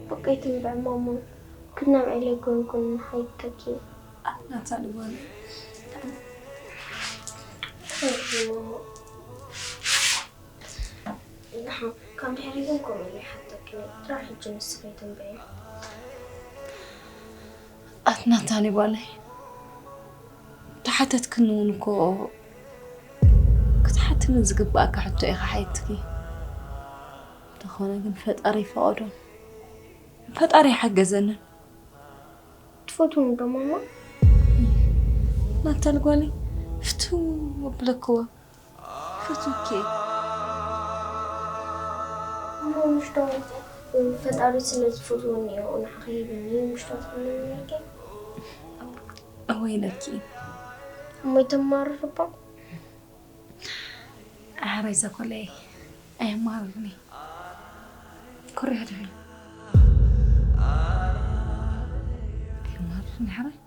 በቃ ይትንበዕ ማማ፣ ክድናም ዕለ ጎንኩን ሓይተኪ። ኣናታ ልጓል ማማ፣ ድሓን ካብ ድሕሪ ግን ከምኡ ኢለ ይሓተኪ። ጥራሕ ሕጂ ንስኺ ትንበዒ። ኣትናታኒ ጓለይ፣ ተሓተትክኒ እውን እኮ ክትሓትኒ ዝግባኣካ ሕቶ ኢኻ ሓይትኪ። እንተኾነ ግን ፈጣሪ ይፈቐዶን ፈጣሪ ይሓገዘንን። ትፈትውኒ ዶ ማማ? ናታል ጓለይ፣ ፍትው ኣብለክዎ። ፈትውኪ። እሞ ምሽ ዶ ፈጣሪ ስለ ዝፈትወኒ እዩ ንዓኺ ሂብኒ ምሽ ዶ ትብልኒ ነይርኪ? እወ ኢለኪ። እሞ ይተማርር እባ። ኣሕራይ ዘኮለይ ኣየማርርኒ። ኮርያ ድሕሪ ኣየማርርኒ ኣሕራይ።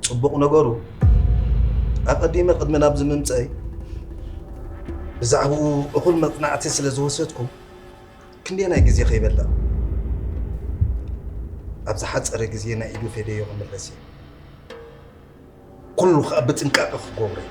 ጽቡቕ ነገሩ፣ ኣቐዲመ ቅድሚ ናብዚ ምምጸይ ብዛዕባኡ እኹል መጽናዕቲ ስለ ዝወሰድኩ፣ ክንደየናይ ግዜ ከይበልዕ ኣብ ዝሓጸረ ግዜ ናይ ኢዱ ፌደዮ ክምለስ እየ። ኩሉ ከኣ ብጥንቃቐ ክገብሮ እየ።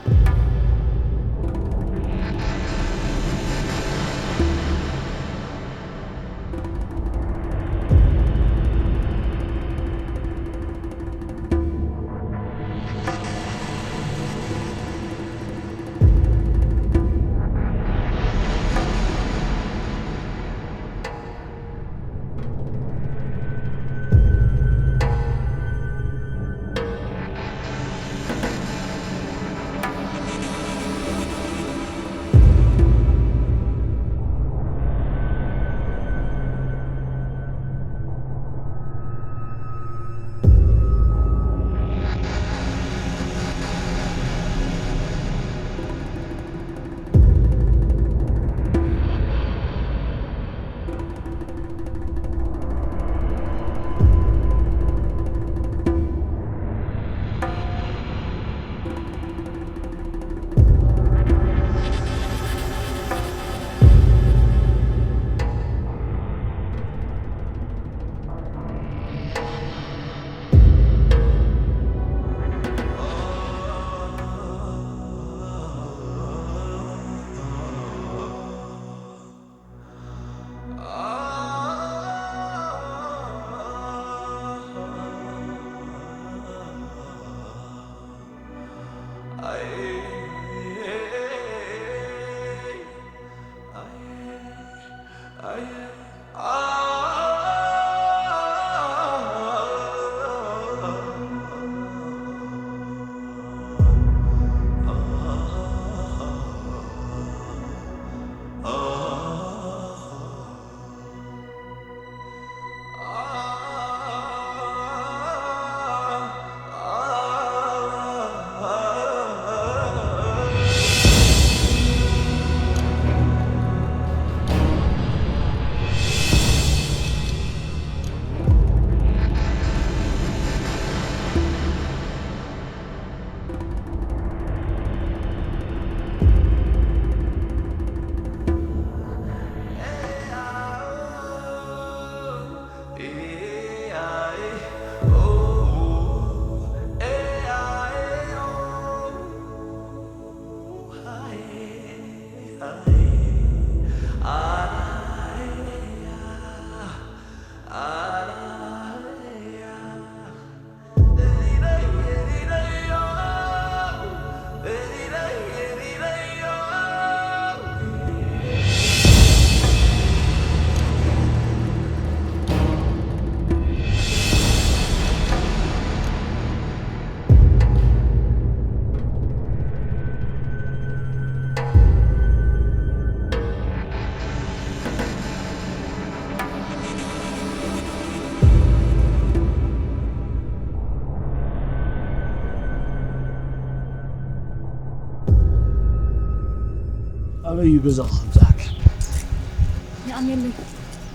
እዩ ገዛ ከምዝኣክ። የቐንየለይ።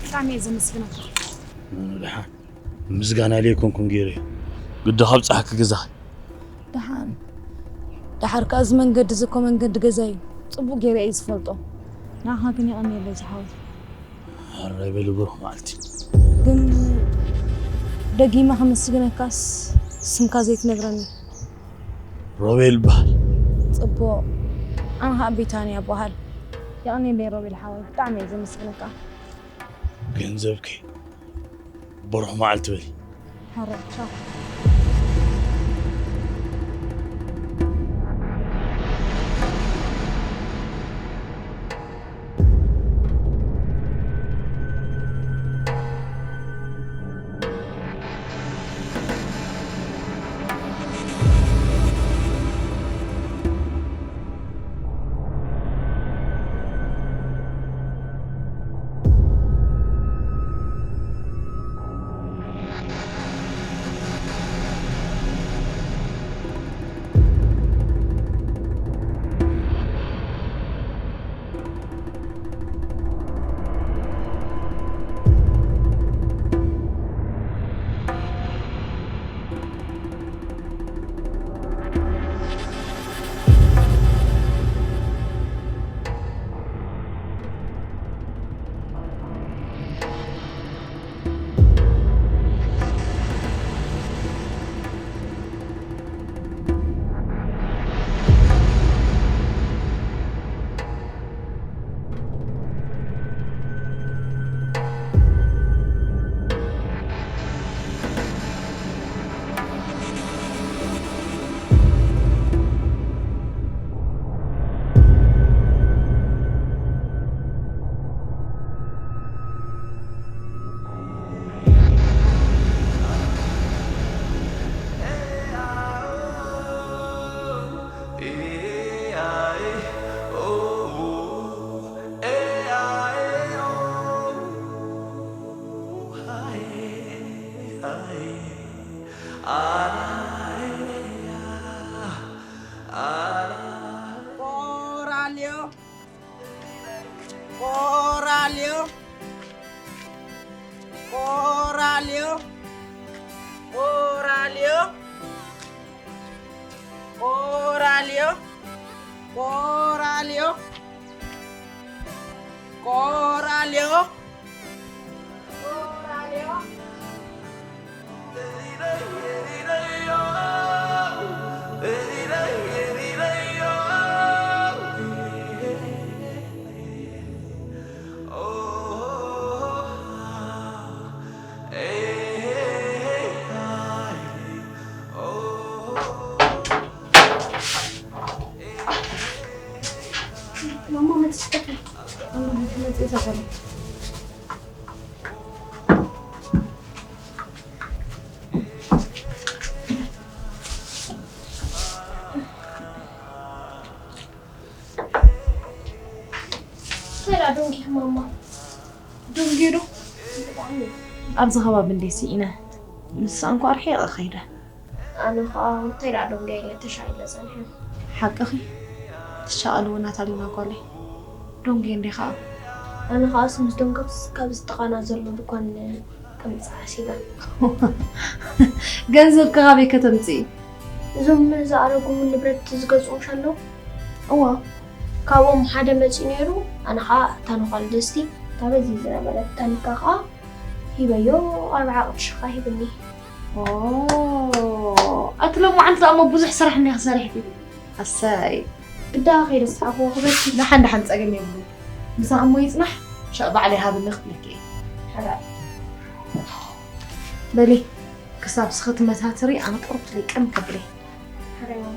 ብጣዕሚ እየ ዘመስግነካ። ደሓን ምስጋና ለይኮንኩም ገይረ እዩ ግዲ ካብ ጻሕኪ ገዛኺ። ደሓን ደሓር ከኣ እዚ መንገዲ እዚ እኮ መንገዲ ገዛ እዩ። ጽቡቕ ገይረ እየ ዝፈልጦ። ንዓኻ ግን የቐንየለይ ዝሓወይ። ኣረ በሊ ብሩኽ መዓልቲ። ግን ደጊመ ከመስግነካስ ስምካ ዘይትነግረኒ? ሮቤል ይበሃል። ጽቡቕ። ኣነ ኸኣ ቢታንያ ይበሃል። የቐንየለይ ሮቤል ሓወይ፣ ብጣዕሚ እየ ዘመስግነካ። ገንዘብኪ ብሩኽ መዓልቲ በሊ። ሕራይ፣ ቻው። ቆራልዮ፣ ቆራልዮ፣ ቆራልዮ፣ ቆራልዮ፣ ቆራልዮ፣ ቆራልዮ፣ ቆራልዮ፣ ቆራልዮ። ማማ መጥሽ ከፈል። ማማ መጥሽ ከፈል። እንታይ ደኣ ደንጊኺ ማማ? ደንጊየ ዶ? ብጣዕሚ። ኣብዚ ከባቢ እንድየ ስኢነ። ንሳ እንኳ ርሒቐ ከይደ። ኣነ ኸኣ እንታይ ደኣ ደንጊየ ኢለ ተሻቒለ ጸኒሐ። ሓቅኺ? ትሻቐሊ እውን ኣታ ሊና ጓለይ። ደንጊየ እንድየ ኸኣ። ኣነ ኸኣስ ምስ ደንገኹስ ካብ ጥቓና ዘሎ ድኳን ከምጽእ ሓሲበ። ገንዘብ ካበይ ከተምጽኢ? እዞም ዝኣረጉ ንብረት ዝገዝኡ ምሽ ኣለዉ? እዋ። ካብኦም ሓደ መጺኡ ነይሩ፣ ኣነ ኸኣ እታ ነዃል ድስቲ፣ እታ በዚ ዝነበረት ታኒካ ኸኣ ሂበዮ፣ ኣርብዓ ቅርሺ ኸኣ ሂብኒ። ኦ፣ ኣቲ ሎማዓንቲ ደኣ እሞ ብዙሕ ስራሕ እኒኻ ሰሪሕኪ። ኣሰይ። ግዳ ከይደ ሰሓኽዎ ክበኪ። ደሓን ደሓን ጸገም የብሉን። ምሳኺ እሞ ይጽናሕ፣ ሻዕ ባዕለይ ሃብኒ ክብለኪ እየ። ሕራይ። በሊ፣ ክሳብ ስኺ ትመታትሪ ኣነ ቁሩብ ትለይ ቅም ከብለይ። ሕራይ ማማ።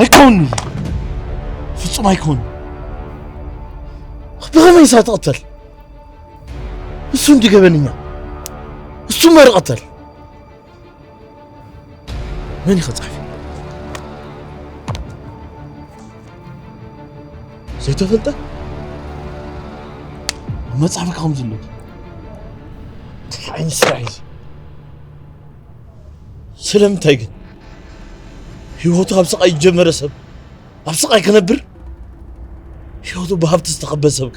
ኣይከውን'ዩ። ፍጹም ኣይከውን'ዩ። ብኸመይ ንሳ ትቕተል? እሱ እንዲ ገበነኛ። እሱ እምበር ይቕተል። መን ኢኻ ጸሓፊ? ዘይተፈልጠ? ኣብ መጽሓፍካ ከም ዘሎ። እንታይ ዓይነት ስራሕ እዩ እዚ? ስለምንታይ ግን? ህይወቱ ኣብ ስቓይ ዝጀመረ ሰብ ኣብ ስቓይ ክነብር? ህይወቱ ብሃብቲ ዝተኸበ ሰብከ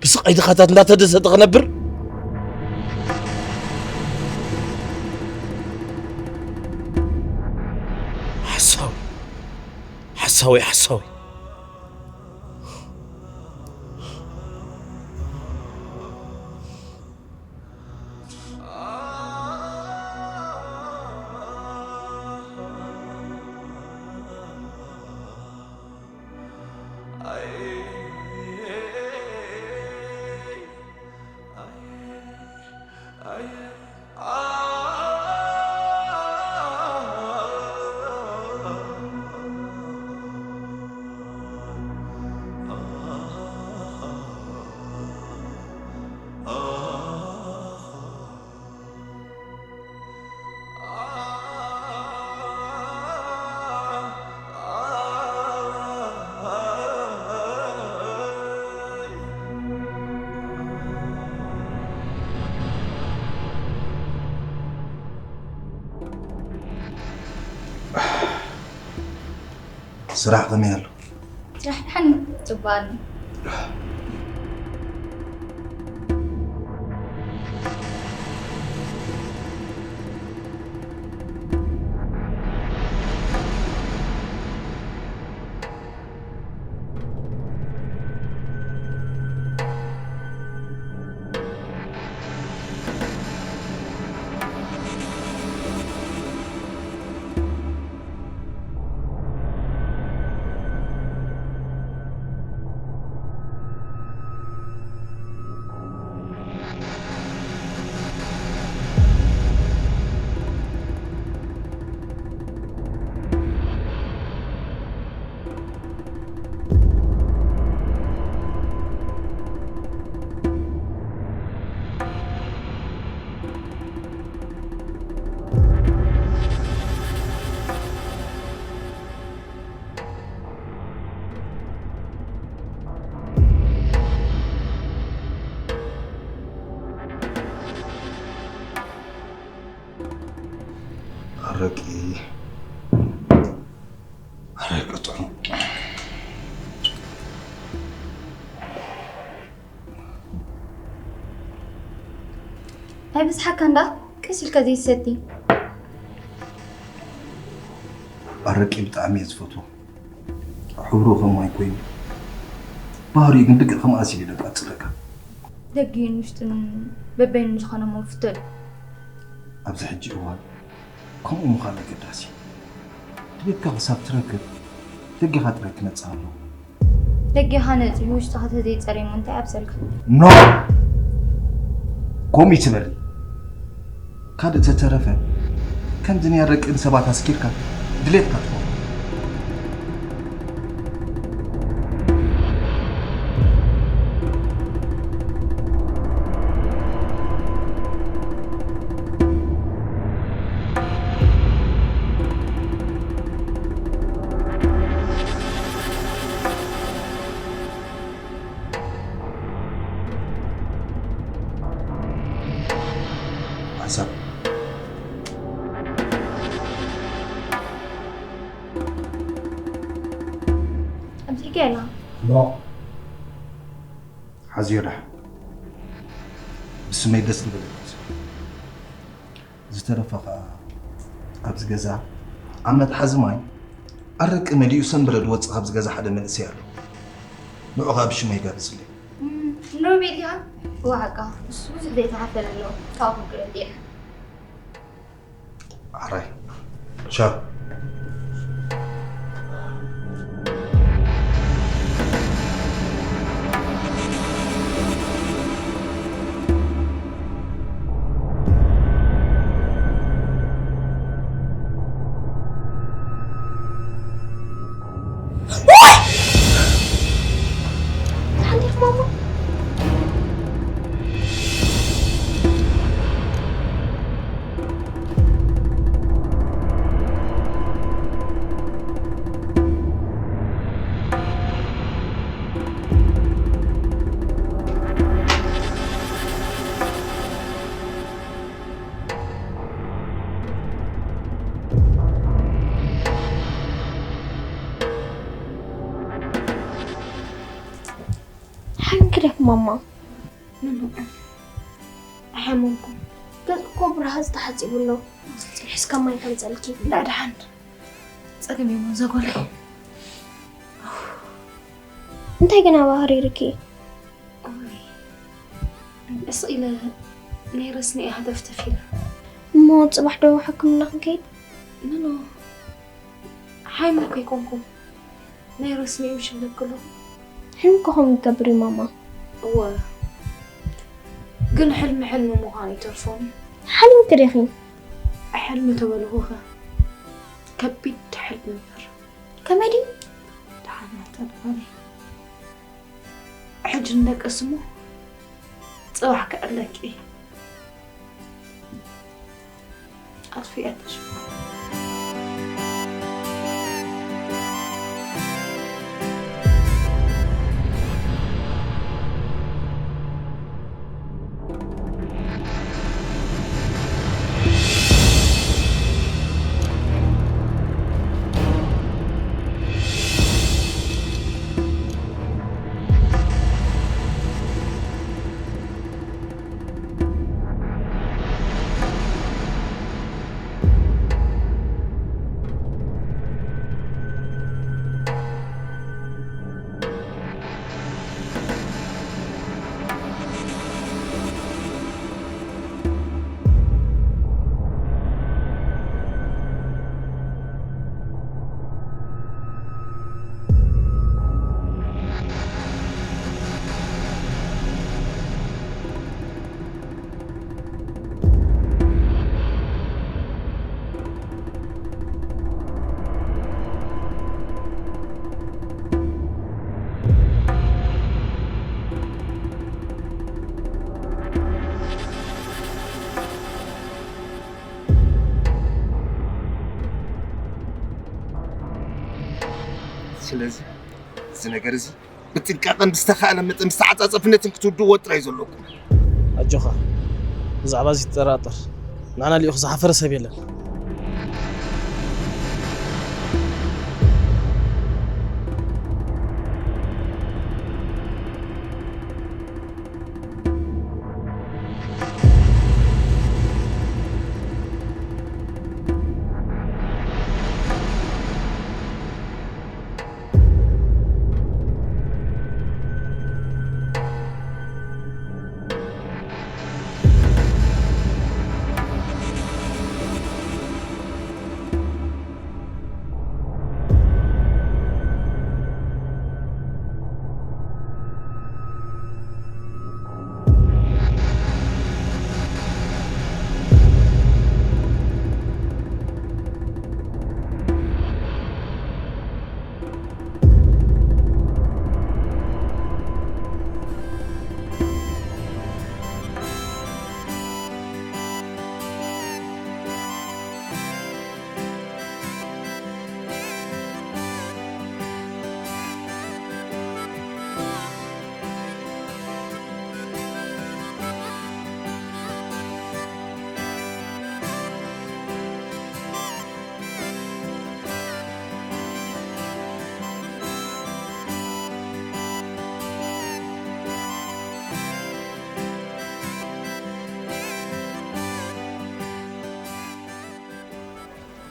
ብስቓይ ድኻታት እንዳተደሰተ ክነብር? ሓሳዊ፣ ሓሳዊ፣ ሓሳዊ። ስራሕ ከመይ ኣሎ? ስራሕ ደሓን እዩ፣ ጽቡቕ ኣሎ። ኣረቂ፣ ኣረቂ ጥዑም። ኣይበዝሓካ እንዳ፣ ቀስ ኢልካ ዘይትሰቲ። ኣረቂ ብጣዕሚ እየ ዝፈትዎ። ሕብሩ ከም ማይ ኮይኑ፣ ባህሪኡ ግን ልክዕ ከም ኣሲድ እዩ ደቃጽለካ። ደጊኡን ውሽጡን በበይኑ ዝኾነ እሞ ፍቶ እዩ። ኣብዚ ሕጂ እዋን ከምኡ ምዃን ኣገዳሲ እዩ። ድሌትካ ክሳብ ትረክብ፣ ደገኻ ጥራይ ክነጽህ ኣለዎ። ደገኻ ነጺሁ ውሽጥኻ ተዘይጸርዩ እሞ እንታይ ኣብሰልካ? ኖ! ከምኡ ይትበሊ። ካልእ ተተረፈ፣ ከምዚ ናይ ኣረቂ ንሰባት ኣስኪርካ ድሌትካ ትኸውን። ሓሳብ። ኣምሲልካያ ኣላ። ኖ። ሓዝዮ ደሓን። ብስመይ ደስ ዝበለካ ውሰድ። ዝተረፈ ኸኣ ኣብዚ ገዛ ኣብ መትሓዚ ማይ ኣረቂ መሊኡ ሰም በረድ ወጽእ ካብዚ ገዛ ሓደ መንእሰይ ኣሎ። ንዑ ኸኣ ብሽመይ ጋብዝለይ። እም፣ ንሮቤል ዲኻ? እወ ሓቃ። ንሱ ብዙሕ ዘይተኻፈለ ኣለዎ። ካብኡ ክንቅበል ዲና። ሕራይ። ቻው። ማማ፣ ምንኡ ኣይሓመምኩን። ገጽ እኮ ብረሃጽ ተሓጺቡ ኣሎ። ጽንሒ እስከ ማይ ከምጸልኪ። ላድሓን ጸገም እሞ ዘጎለይ። እንታይ ግን ኣባህሪርኪ? እስ ኢለ ናይ ረስኒ እያ ሃተፍተፍ ኢለ። እሞ ጽባሕ ዶ ሕክምና ክንከይድ? ምኑ ሓይሙ እኮ ኣይኮንኩም። ናይ ረስኒ እዩ ሽለክሎ። ሕልሚ ከኸም ይገብር እዩ ማማ። እወ፣ ግን ሕልሚ ሕልሚ ምዃኑ ይተርፎን እዩ። ሓሊምኪ ዲኺ? ሕልሚ ተበልኹኸ ከቢድ ሕልሚ እምበር። ከመይ ድዩ? ደሓን ናተልፋኒ። ሕጂ ንደቅስ እሞ ጽባሕ ክዕለኪ። ኣጥፊኣትሽ። ስለዚ እዚ ነገር እዚ ብጥንቃቐን ብዝተኻእለ መጠን ብዝተዓጻጸፍነትን ክትውድእዎ ጥራይ ዘለኩም። ኣጆኻ፣ ብዛዕባ እዚ ትጠራጠር፣ ንዓና ልኢኹ ዝሓፈረ ሰብ የለን።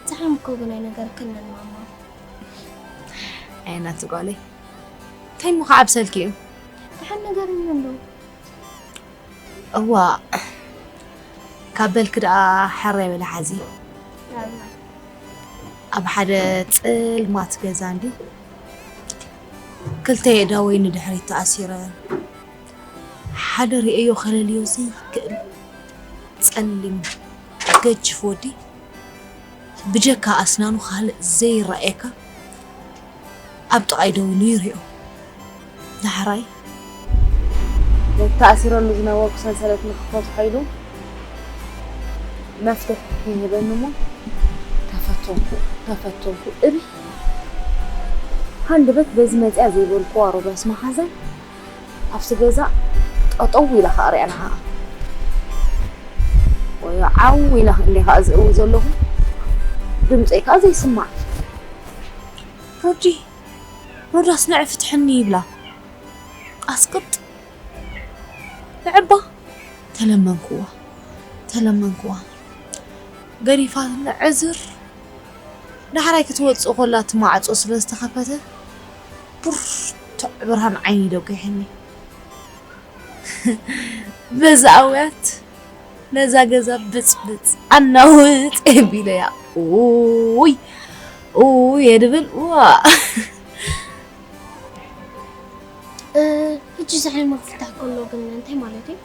ጸሓም እኮ ግን ኣይነገርክንን ማማ። ኣይ ናቲ ጓለይ፣ እንታይ እሞ ክዓብሰልኪ እዩ? ደሓን ነገርኒ እንዶ። እዋ፣ ካብ በልኪ ደኣ ሕራይ በሊ ሓዚ። ኣብ ሓደ ጸልማት ገዛ እንድዩ ክልተ የእዳወይ ንድሕሪት ተኣሲረ፣ ሓደ ርእዮ ከለልዮ ዘይክእል ጸሊም ገጅፍ ወዲ ብጀካ ኣስናኑ ካልእ ዘይረኣየካ ኣብ ጥቓይ ደው ኢሉ ይሪኦ። ዳሕራይ ነቲ ተኣሲረሉ ዝነበርኩ ሰንሰለት ንኽፈትሖ ኢሉ መፍትሕ ይህበኒ እሞ ተፈተንኩ፣ ተፈተንኩ እብል። ሃንደበት በዚ መፅያ ዘይበልኩዋ ሮዳስ መሓዛይ ኣብቲ ገዛ ጠጠው ኢላ ከዓ ሪኣ ንዓኣ። ወዮ ዓው ኢላ እንደ ከዓ ዝእው ዘለኹ ድምፀይ ከዓ ዘይስማዕ። ሮዲ፣ ሮዳስ ንዒ ፍትሕኒ ይብላ። ኣስቅጥ። ንዕባ ተለመንክዋ፣ ተለመንክዋ። ገዲፋትኒ ዕዝር። ዳሕራይ ክትወጽእ ኮላ እቲ ማዕጾ ስለ ዝተኸፈተ፣ ብርቱዕ ብርሃን ዓይኒ ደጒሕኒ። በዛ ኣውያት ነዛ ገዛ ብጽብጽ ኣናውጽ የቢለያ። ኡይ፣ ኡይ፣ የድብል፣ ዋ። እ፣ ሕጂ እዚ ሕልሚ ክፍታሕ ከሎ ግን እንታይ ማለት እዩ?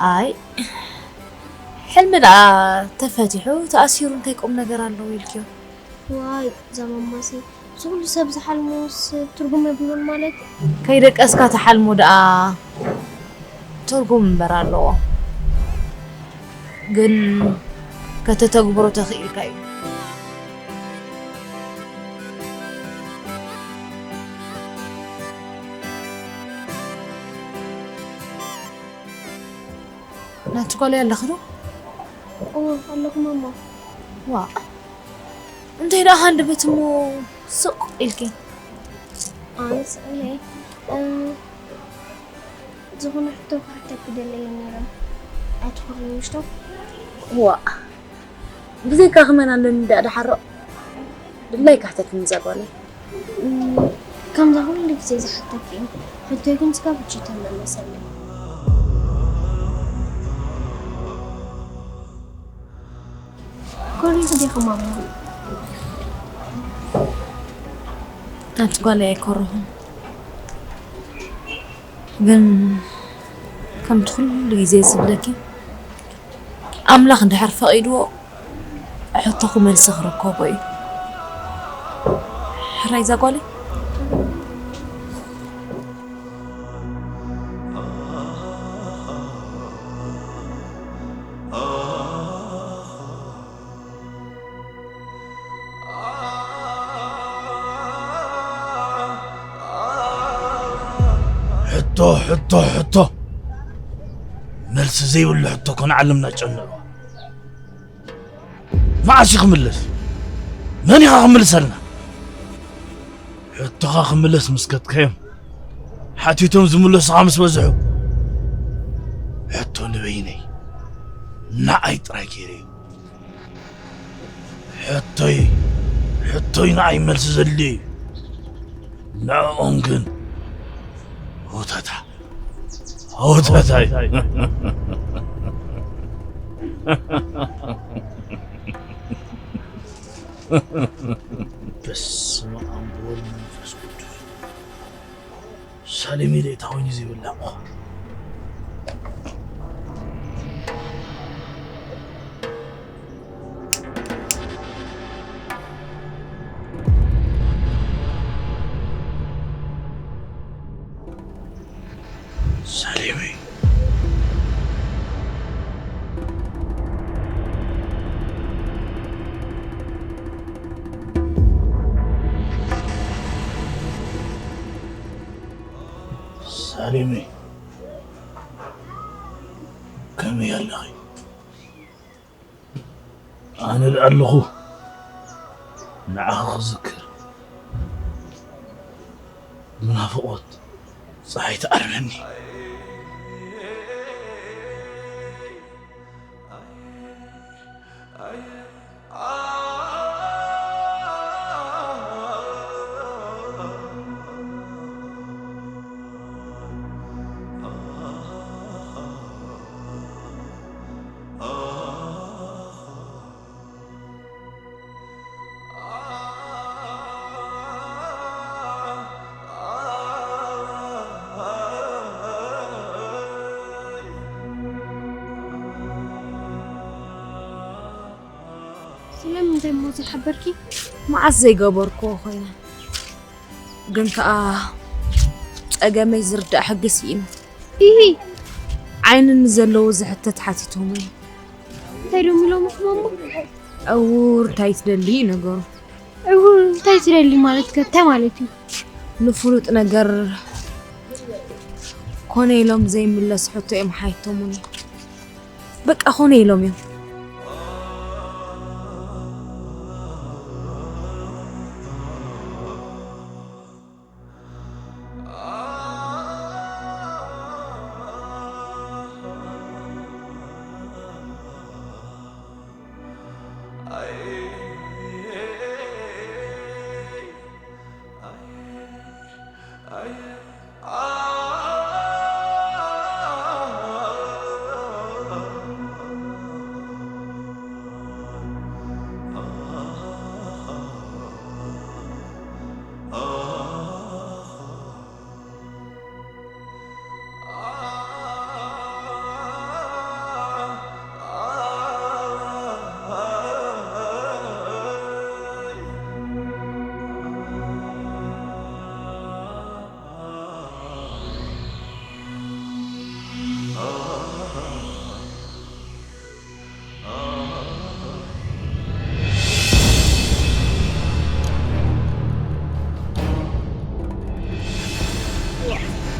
ኣይ፣ ሕልሚ ደኣ ተፈቲሑ ተኣሲሩ እንታይ ቁም ነገር ኣለዎ ኢልክዮ? ዋይ፣ እዛ ማማሲ፣ እዚ ኩሉ ሰብ ዝሓልሞስ ትርጉም የብሉን ማለት? ከይደቀስካ ትሓልሞ ደኣ ትርጉም እምበር ኣለዎ። ግን ከተተግብሮ ተኽኢልካ እዩ። ናቲ ጓል ኣለኺ ዶ? እወ፣ ኣለኹ ማማ። ዋ፣ እንታይ ደኣ ሃንደበት እሞ ስቕ ኢልኪ? ኣነ ስቕ ኢለ፣ እ፣ ዝኾነ ሕቶ ክሓተኪ ደለየ ነይረ። ኣይትኾርኒ ምሽቶ? ዋእ፣ ብዘይካኺ መን ኣለኒ ደኣ ደሓሮ? ድላይካ ሕተትኒ እዛ ጓለይ። እም፣ ከምዛ ኩሉ ግዜ ዝሓተኪ እዩ። ሕቶይ ግን ስጋብ ሕጂ ተመለሰለይ። ኮሪኹ ዲኹም ኣቦ? ኣንቲ ጓለይ ኣይኮረኹን። ግን ከምቲ ኩሉ ግዜ ዝብለኪ፣ ኣምላኽ እንድሕር ፈቒድዎ፣ ሕቶኹ መልሲ ክርከቦ እዩ። ሕራይ እዛ ጓለይ? ሕቶ፣ ሕቶ፣ ሕቶ። መልሲ ዘይብሉ ሕቶ እኮ ንዓለምና ጨንቕዋ። መዓስ እዩ ክምለስ? መን ኢኻ ክምልሰልና? ሕቶኻ ክምለስ ምስ ከድካዮም፣ ሓቲቶም ዝምለሱኻ ምስ በዝሑ፣ ሕቶ ንበይነይ፣ ንዓይ ጥራይ ገይረዮ። ሕቶይ፣ ሕቶይ ንዓይ መልሲ ዘድልዮ እዩ። ንዕኦም ግን፣ ሆታታ፣ ሆታታ እዩ። በስመ ኣብ ወወልድ ወመንፈስ ቅዱስ። ሳሌም ኢለ እታ ኮይኑ ዘይብላ እኮ። ሳሌመይ። ሳሌመይ፣ ከመይ ኣለኺ? ኣነ ደኣ ኣለኹ ንዓኺ ክዝክር። ብናፍቖት ጸሓይ ትዓርበኒ። ስለምንታይ እሞ ዘይሓበርኪ? መዓስ ዘይገበርክዎ ኮይነ። ግን ከኣ ጸገመይ ዝርዳእ ሕጊ ስኢነ። ኢሂ! ዓይኒ ንዘለዎ ዝሕተት ሓቲቶምኒ። እንታይ ደም ኢሎምኹም እሞ? ዕዉር እንታይ ትደሊ እዩ ነገሩ። ዕዉር እንታይ ትደሊ ማለት ከ እንታይ ማለት እዩ? ንፍሉጥ ነገር ኮነ ኢሎም ዘይምለስ ሕቶ እዮም ሓቲቶምኒ። በቃ ኮነ ኢሎም እዮም።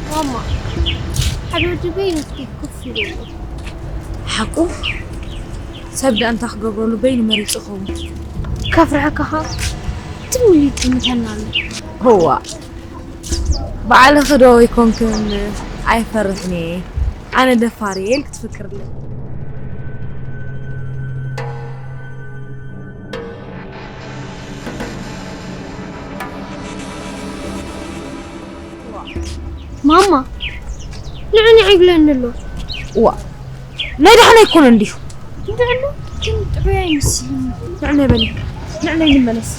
ማማ፣ ሓደ ወዲ በይኑ እስኪ ኮፍ ኢሉ ኣሎ። ሓቁ ሰብ ደኣ እንታይ ክገብረሉ በይኑ መሪጹ ይኸውን። ከፍርሐካ ኸኣ ትም ኢሉ ይጥምተና ኣሎ። እዋ፣ ባዕልኺ ዶ ኣይኮንክን ኣይፈርሕን እየ፣ ኣነ ደፋር እየ ኢልኪ ትፍክሪ ኣለኺ። ማማ፣ ንዑ ንዑ ይብለኒ ኣሎ። እዋ፣ ናይ ደሓን ኣይኮነን ድዩ? እንድዕሎ ግን ጥዑይ ኣይመስልን። ንዑ ነይ በሊ፣ ንዑ ነይ ንመለስ።